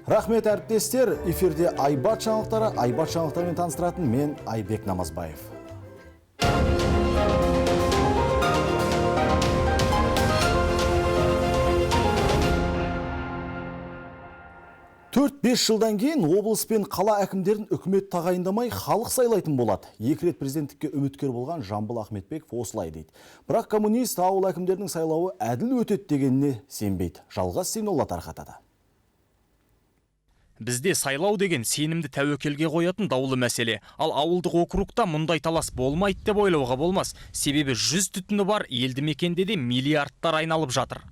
Рахмет, әріптестер, эфирде Айбат жаңалықтары, Айбат жаңалықтарымен таныстыратын мен Айбек Намазбаев. Төрт-бес жылдан кейін облыс пен қала әкімдерін үкімет тағайындамай халық сайлайтын болады. Екі рет президенттікке үміткер болған Жамбыл Ахметбеков осылай дейді. Бірақ коммунист ауыл әкімдерінің сайлауы әділ өтеді дегеніне сенбейді. Жалғас Сейнолла тарқатады. Бізде сайлау деген сенімді тәуекелге қоятын даулы мәселе. Ал ауылдық округта мұндай талас болмайды деп ойлауға болмас. Себебі 100 түтіні бар елді мекенде де миллиардтар айналып жатыр.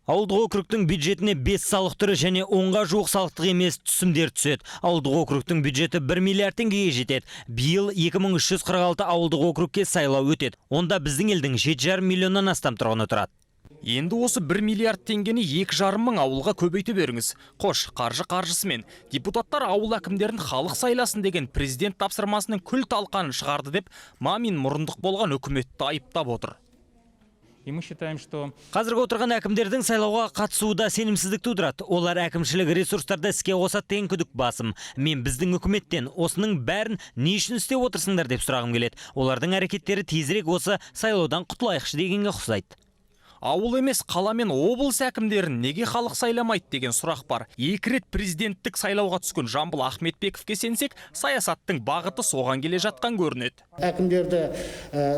Ауылдық округтың бюджетіне 5 салық түрі және 10-ға жуық салықтық емес түсімдер түседі. Ауылдық округтың бюджеті 1 миллиард теңгеге жетеді. Биыл 2346 ауылдық округке сайлау өтеді. Онда біздің елдің 7,5 миллионнан астам тұрғыны тұрады. Енді осы 1 миллиард теңгені 2,5 мың ауылға көбейте беріңіз. Қош, қаржы қаржысымен. Депутаттар ауыл әкімдерін халық сайласын деген президент тапсырмасының күл талқанын шығарды деп Мамин мұрындық болған үкіметті айыптап отыр. И мы считаем, что қазіргі отырған әкімдердің сайлауға қатысуы да сенімсіздік тудырады. Олар әкімшілік ресурстарды іске қосады деген күдік басым. Мен біздің үкіметтен осының бәрін не үшін істеп отырсыңдар деп сұрағым келеді. Олардың әрекеттері тезірек осы сайлаудан құтылайықшы дегенге ұқсайды. Ауыл емес, қала мен облыс әкімдерін неге халық сайламайды деген сұрақ бар. Екі рет президенттік сайлауға түскен Жамбыл Ахметбековке сенсек, саясаттың бағыты соған келе жатқан көрінеді. Әкімдерді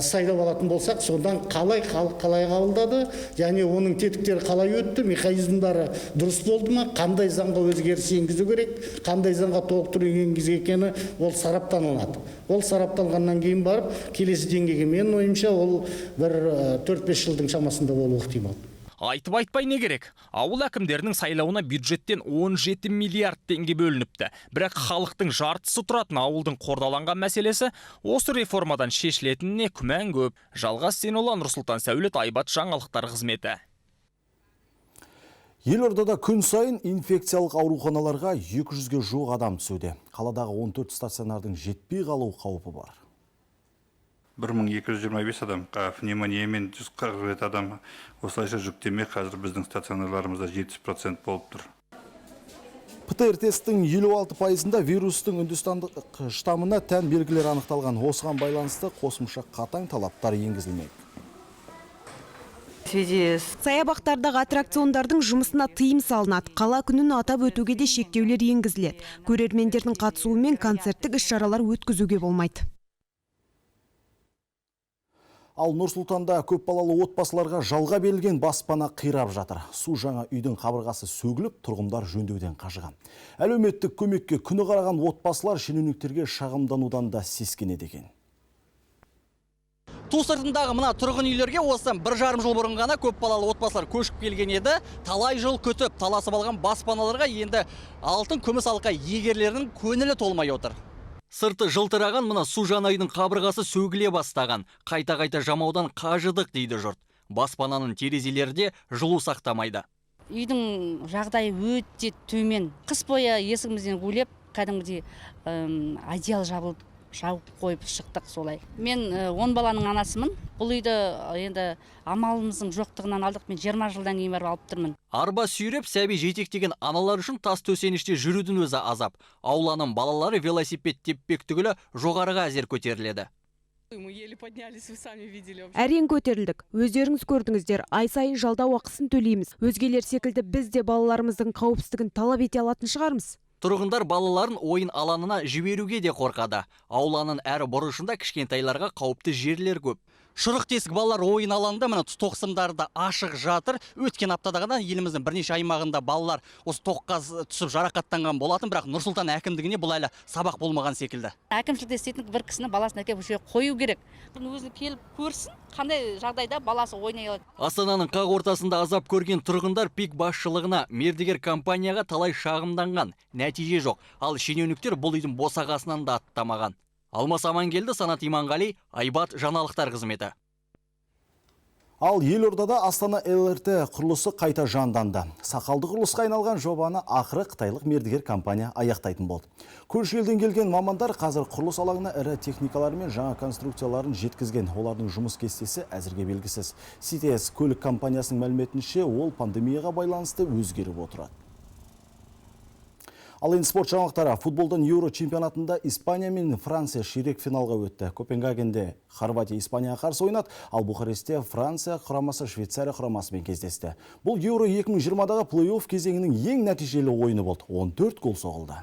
сайлап алатын болсақ, содан қалай халық қалай қабылдады, және оның тетіктері қалай өтті, механизмдары дұрыс болды ма, қандай заңға өзгеріс енгізу керек, қандай заңға толықтыру енгізу екені ол сарапталынады. Ол сарапталғаннан кейін барып келесі деңгейге, менің ойымша, ол бір 4-5 жылдың шамасында болуы ықтимал. Айтып айтпай не керек? Ауыл әкімдерінің сайлауына бюджеттен 17 миллиард теңге бөлініпті. Бірақ халықтың жартысы тұратын ауылдың қордаланған мәселесі осы реформадан шешілетініне күмән көп. Жалғас Сейнолла, Нұрсұлтан Сәулет, Айбат жаңалықтар қызметі. Елордада күн сайын инфекциялық ауруханаларға 200-ге жуық адам түсуде. Қаладағы 14 стационардың жетпей қалу қаупі бар. 1225 адам, пневмониямен 147 адам. Осылайша жүктеме қазір біздің стационарларымызда 70% болып тұр. ПТР тесттің 56%-ында вирустың үндістандық штаммына тән белгілер анықталған. Осыған байланысты қосымша қатаң талаптар енгізілмек. Саябақтардағы аттракциондардың жұмысына тыйым салынады. Қала күнін атап өтуге де шектеулер енгізіледі. Көрермендердің қатысуымен концерттік іс-шаралар өткізуге болмайды. Ал Нұр-Сұлтанда көпбалалы отбасыларға жалға берілген баспана қирап жатыр. Су жаңа үйдің қабырғасы сөгіліп, тұрғындар жөндеуден қажыған. Әлеуметтік көмекке күні қараған отбасылар шенеуніктерге шағымданудан да сескенеді екен. Ту сыртындағы мына тұрғын үйлерге осы 1,5 жыл бұрын ғана көпбалалы отбасылар көшіп келген еді. Талай жыл күтіп, таласып алған баспаналарға енді алтын күміс алқа иегерлерінің көңілі толмай отыр. Сырты жылтыраған мына су жаңа үйдің қабырғасы сөгіле бастаған. Қайта-қайта жамаудан қажыдық дейді жұрт. Баспананың терезелері де жылу сақтамайды. Үйдің жағдайы өте төмен. Қыс бойы есігімізден гулеп, кәдімгідей одеяло жабылып, жауып қойып шықтық солай. Мен 10 баланың анасымын. Бұл үйді енді амалымыздың жоқтығынан алдық. Мен 20 жылдан кейін барып алып тұрмын. Арба сүйреп, сәби жетектеген аналар үшін тас төсеніште жүрудің өзі азап. Ауланың балалары велосипед теппек түгілі жоғарыға әзер көтеріледі. Мы еле поднялись, вы сами видели вообще. Әрең көтерілдік. Өздеріңіз көрдіңіздер. Ай сайын жалдау ақысын төлейміз. Өзгелер секілді біз де балаларымыздың қауіпсіздігін талап ете алатын шығармыз. Тұрғындар балаларын ойын алаңына жіберуге де қорқады. Ауланың әр бұрышында кішкентайларға қауіпті жерлер көп. Шұрық тесік балалар ойын алаңында мына тоқ сымдары да ашық жатыр. Өткен аптада ғана еліміздің бірнеше аймағында балалар осы тоққа түсіп жарақаттанған болатын, бірақ Нұр-Сұлтан әкімдігіне бұл әлі сабақ болмаған секілді. Әкімшілікте істейтін бір кісіні баласын әкеліп осы жерге қою керек. Бұны өзі келіп көрсін, қандай жағдайда баласы ойнай алады. Астананың қақ ортасында азап көрген тұрғындар ПИК басшылығына, мердігер компанияға талай шағымданған. Нәтиже жоқ. Ал шенеуніктер бұл үйдің босағасынан да аттамаған. Алмас Амангелді, Санат Иманғали, Айбат жаңалықтар қызметі. Ал елордада Астана ЛРТ құрылысы қайта жанданды. Сақалды құрылысқа айналған жобаны ақыры қытайлық мердігер компания аяқтайтын болды. Көрші елден келген мамандар қазір құрылыс алаңына ірі техникалар мен жаңа конструкцияларын жеткізген. Олардың жұмыс кестесі әзірге белгісіз. CTS көлік компаниясының мәліметінше, ол пандемияға байланысты өзгеріп отырады. Ал енді спорт жаңалықтары. Футболдан Еуро чемпионатында Испания мен Франция ширек финалға өтті. Копенгагенде Хорватия Испанияға қарсы ойнады, ал Бухарестте Франция құрамасы Швейцария құрамасымен кездесті. Бұл Еуро 2020-дағы плей-офф кезеңінің ең нәтижелі ойыны болды. 14 гол соғылды.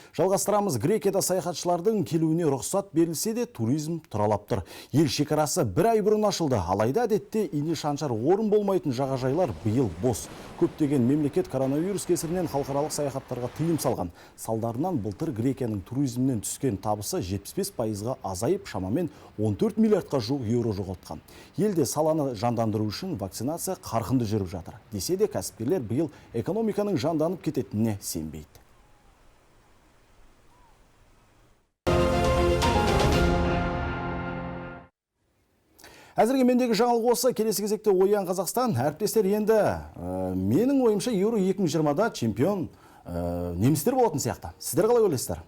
Жалғастырамыз. Грекияда саяхатшылардың келуіне рұқсат берілсе де, туризм тұралап тұр. Ел шекарасы бір ай бұрын ашылды. Алайда әдетте ине шаншар орын болмайтын жағажайлар биыл бос. Көптеген мемлекет коронавирус кесірінен халықаралық саяхаттарға тыйым салған. Салдарынан былтыр Грекияның туризмнен түскен табысы 75%-ға азайып, шамамен 14 миллиардқа жуық еуро жоғалтқан. Елде саланы жандандыру үшін вакцинация қарқынды жүріп жатыр. Десе де, кәсіпкерлер биыл экономиканың жанданып кететініне сенбейді. Әзірге мендегі жаңалық осы. Келесі кезекте Оян Қазақстан. Әріптестер, енді менің ойымша, Еуро 2020-да чемпион немістер болатын сияқты. Сіздер қалай ойлайсыздар?